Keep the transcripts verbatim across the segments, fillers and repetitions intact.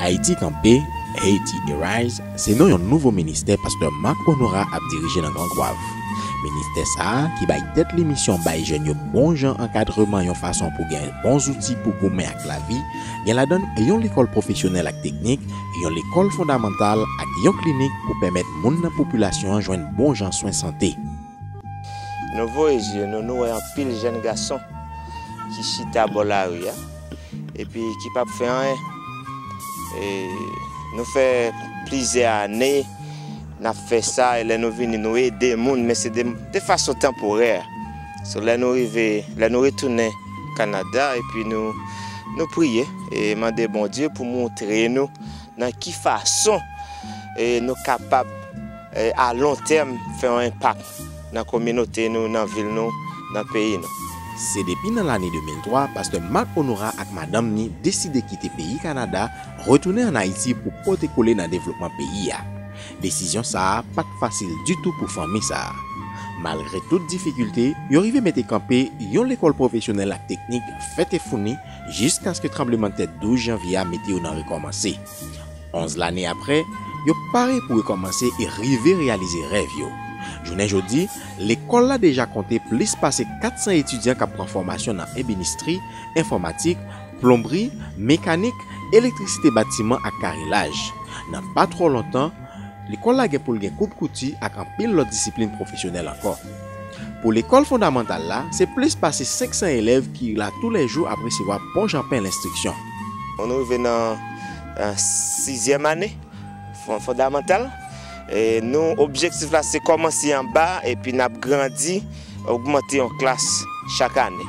Ayiti Kanpe, Haiti Arise, se non yon nouvo ministè pastè Marc Honorat ap dirije nan Gran Gwav. Ministè sa a, ki bay tèt li misyon bay jèn yo bon jan ankadreman yon fason pou gen bon zouti pou goumen ak lavi, gen ladan l yon lekòl pwofesyonèl ak teknik, yon lekòl fondamantal ak yon klinik pou pèmèt moun nan popilasyon an jwenn bon jan swen sante. Nou voye zye nou, nou wè anpil jèn gason ki chita bò lari a, epi ki p ap fè anyen. E nou fè plizyè ane n ap fè sa, e lè nou vini, nou ede moun, men se de, de fason tanporè. So, lè nou rive, lè nou retounen Kanada, epi nou, nou priye e mande Bondye pou montre nou nan ki fason e nou kapab e a lon tèm fè yon enpak nan kominote nou, nan vil nou, nan peyi nou. Se depi nan lane de mil twa, pastè Marc Honorat ak madanm ni deside kite peyi Kanada, retounen ann Ayiti pou pote kole nan devlopman peyi a. Desizyon sa a pa t fasil ditou pou fanmi sa a. Malgre tout difikilte, yo rive mete kanpe yon lekòl pwofesyonèl ak teknik fèt e founi jiskaske tranblemanntè douz janvye a mete yo nan rekòmanse. Onz lane apre, yo pare pou rekòmanse e rive reyalize rèv yo. Jounen jodi, lekòl la deja konte plis pase kat san etidyan k ap pran fòmasyon nan ebinistri, enfòmatik, plonbri, mekanik, elektrisite batiman ak karelaj. Nan pa twò lontan, lekòl la gen pou l gen koud kouti ak anpil lòt disiplin pwofesyonèl ankò. Pou lekòl fondamantal la, se plis pase senk san elèv ki la toulèjou ap resevwa bon jan pen lenstriksyon. Nou rive nan sizyèm ane fondamantal. E nou, objektif la se kòmanse anba epi n ap grandi, ogmante yon klas chak ane.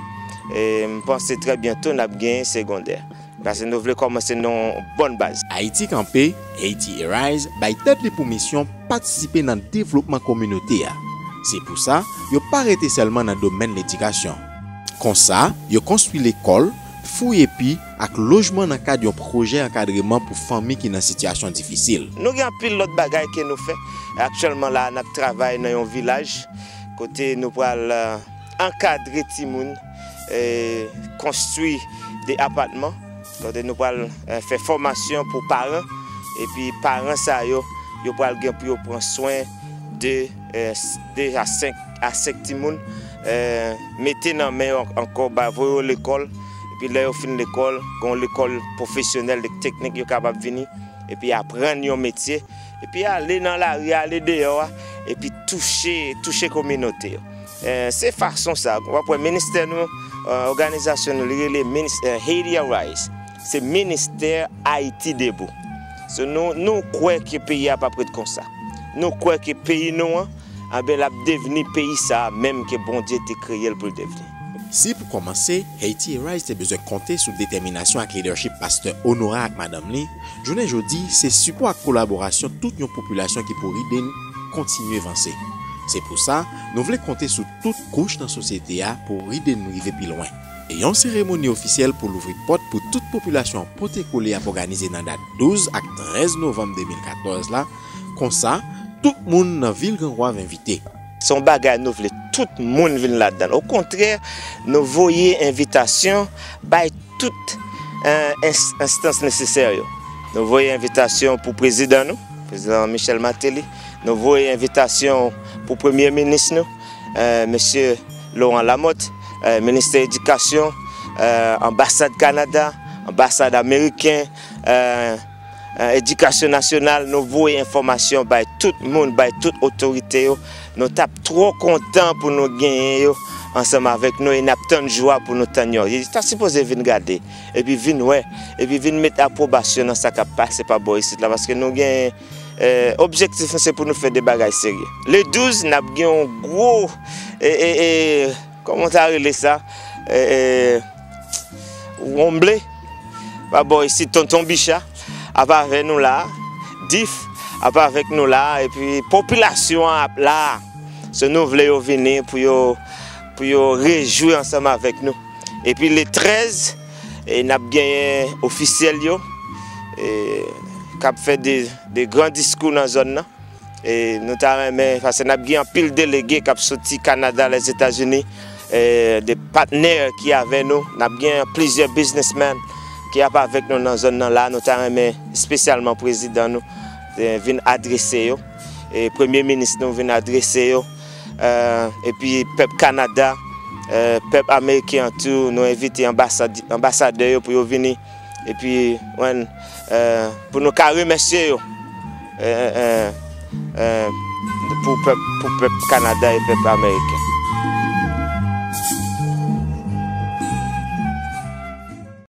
E m panse trè byento n ap genyen segondè. Paske nou vle kòmanse nan yon bòn baz. Ayiti Kanpe, Haiti Arise, bay tèt li pou misyon patisipe nan devlopman kominote a. Se pou sa, yo pa rete sèlman nan domèn ledikasyon. Konsa, yo konstwi lekòl, fouye pi, ak lojman nan kad yon pwojè ankadreman pou fanmi ki nan sitiyasyon difisil. Nou gen anpil lòt bagay ke nou fè. Aktyèlman la, n ap travay nan yon vilaj kote nou pral ankadre timoun, konstwi de apatman, kote nou pral fè fòmasyon pou paran, epi paran sa yo, yo pral gen pou yo pran swen de de a senk a senk timoun, mete nan men yo ankò, ba voye yo lekòl, epi lè yo fin lekòl, gen yon lekòl pwofesyonèl, teknik, yo kapab vini epi aprann yon metye, epi ale nan lari a, ale deyò a, epi touche, touche kominote yo. Se fason sa, w ap wè ministè nou, òganizasyon nou, li rele Haiti Arise. Se ministè Ayiti Debou. So, nou, nou kwè ke peyi a p ap ret konsa. Nou kwè ke peyi nou an, anben, l ap devni peyi sa a menm ke Bondye te kreye l pou l devni. Si pou kòmanse, Haiti Arise te bezwen konte sou detèminasyon ak lidèchip pastè Honorat ak madanm li, jounen jodi, se sipò ak kolaborasyon tout yon popilasyon ki pou ride n kontinye vanse. Se pou sa, nou vle konte sou tout kouch nan sosyete a pou ride n rive pi lwen. Yon seremoni ofisyèl pou louvri pòt pou tout popilasyon an pote kole ap òganize nan dat douz ak trèz novanm de mil katòz la, konsa, tout moun nan vil Gran Gwav envite. Se yon bagay nou vle tout moun vin ladan l. Okontrè, nou voye envitasyon bay tout enstans nesesè yo. Nou voye envitasyon pou prezidan nou, prezidan Michel Martelly. Nou voye envitasyon pou premye minis nou, mesye Laurent Lamothe, ministè edikasyon, anbasad Kanada, anbasad ameriken, edikasyon nasyonal. Nou voye enfòmasyon bay tout moun, bay tout otorite yo. Nou t ap twò kontan pou nou genyen yo ansanm avèk nou e n ap tann jou a pou nou tann yo. Yo ta sipoze vin gade, epi vin wè, epi vin met apwobasyon nan sa k ap pase pa bò isit la, paske nou gen objektif nou se pou nou fè de bagay serye. Le douz, n ap gen yon gwo, e, e, e, kòman w ta rele sa? E, e, wonmble pa bò isit, Tonton Bicha ap avè nou la, Dif ap avèk nou la, epi popilasyon an ap la. So, nou vle yo vini pou yo, pou yo rejwi ansanm avèk nou. Epi le trèz, e, n ap genyen ofisyèl yo, e, k ap fè de, de gran diskou nan zòn nan. E nou ta renmen, paske n ap gen anpil delege k ap soti Kanada, Lèzetazini, e, de patnè ki avè nou. N ap gen plizyè biznismenn ki ap avèk nou nan zòn nan la, nou ta renmen espesyalman prezidan nou, eh, vin adrese yo, e premye minis nou vin adrese yo, eh, epi pèp Kanada, eh, pèp ameriken an tou, nou envite anbasad-, anbasadè yo pou yo vini, epi, wè, eh, pou nou ka remèsye yo, eh, eh, eh, eh, pou pèp, pou pèp Kanada e pèp ameriken.